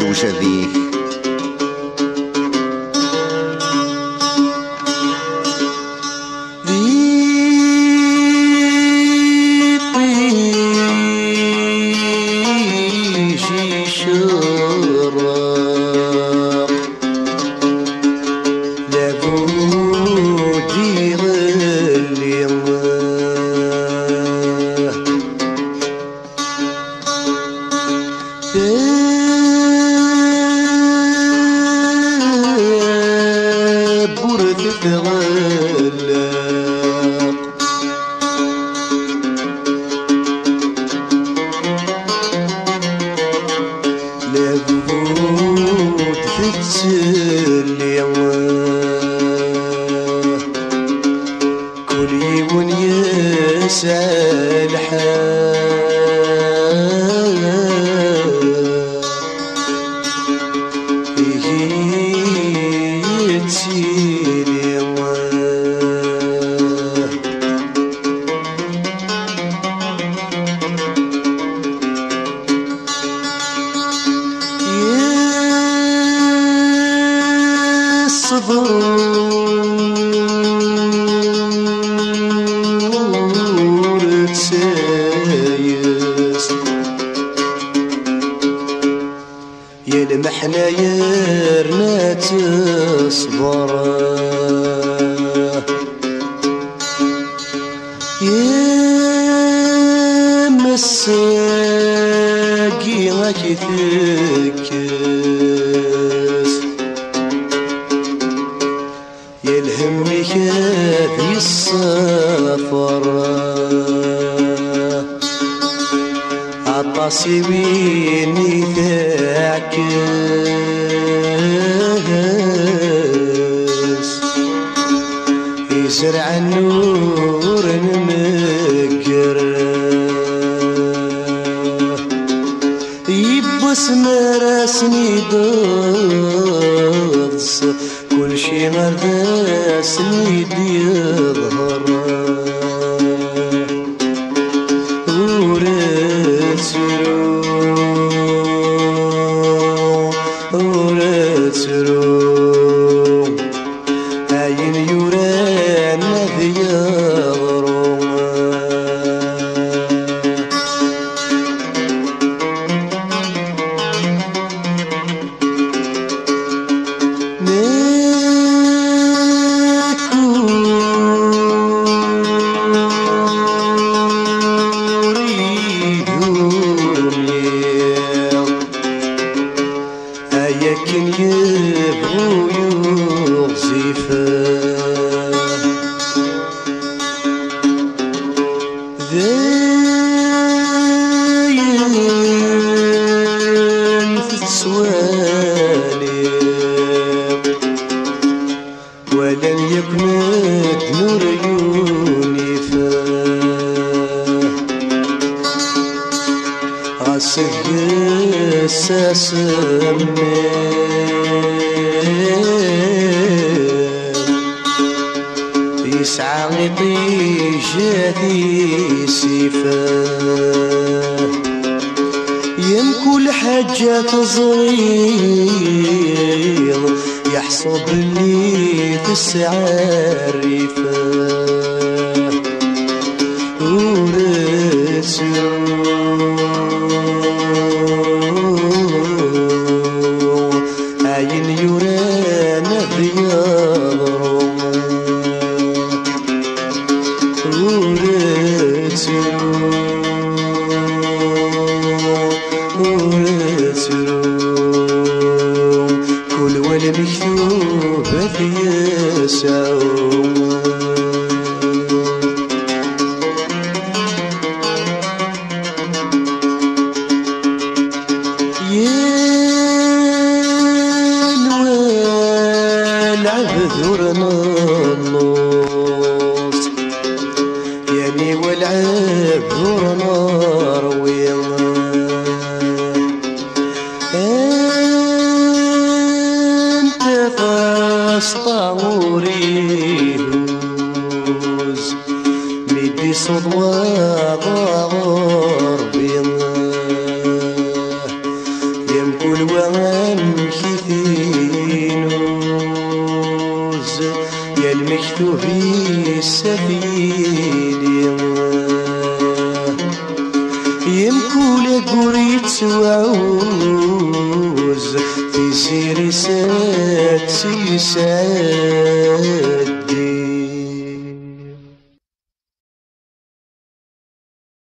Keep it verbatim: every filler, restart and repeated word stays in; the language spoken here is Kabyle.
Ucadik. Di ṭij icreq, labud iɣelli. Tawwurt tɣelleq. Labud tettselli. Kul yiwen yesɛa lḥal ihi yettili. Yesseḍru ur ttayes. Ya lmeḥna yerna teṣber. Yemma-s-agi ad k-tekkes. Ya lhemm-ik ad yessefer. Aṭas i win i teɛkes. Izerɛen ur nmegger. Yiwwas mi ara sen-iḍes, kulci ar d asen-id-yeḍher. Ur ttru, ur ttru. Ayen yuran ad yeḍru. Nekk ur idumiɣ. Ay akken yebɣu yuɣzif. Dayen tettwaliḍ. Walan yakk medden ur yunif. Ɣas deg-s asemmiḍ yesɛa iṭij ad isif. Yemkul ḥaǧa teẓriḍ, yeḥṣu belli tesɛa rrif. Ur ttru, ayen yuran ad yeḍru. Ur ttru, ur ttru, kul wa lmektub ad t-yesɛu. Yenwa lɛebd ur nelluẓ, yenwa lɛebd ur nerwi. Anta taṣeṭa ur ihuz, mi d-isuḍ waḍu ɣur Ṛebbi. Yemkul wa Tubi s at yili, yemkul aggur yettwaɛuz, tiziri s at tilsa.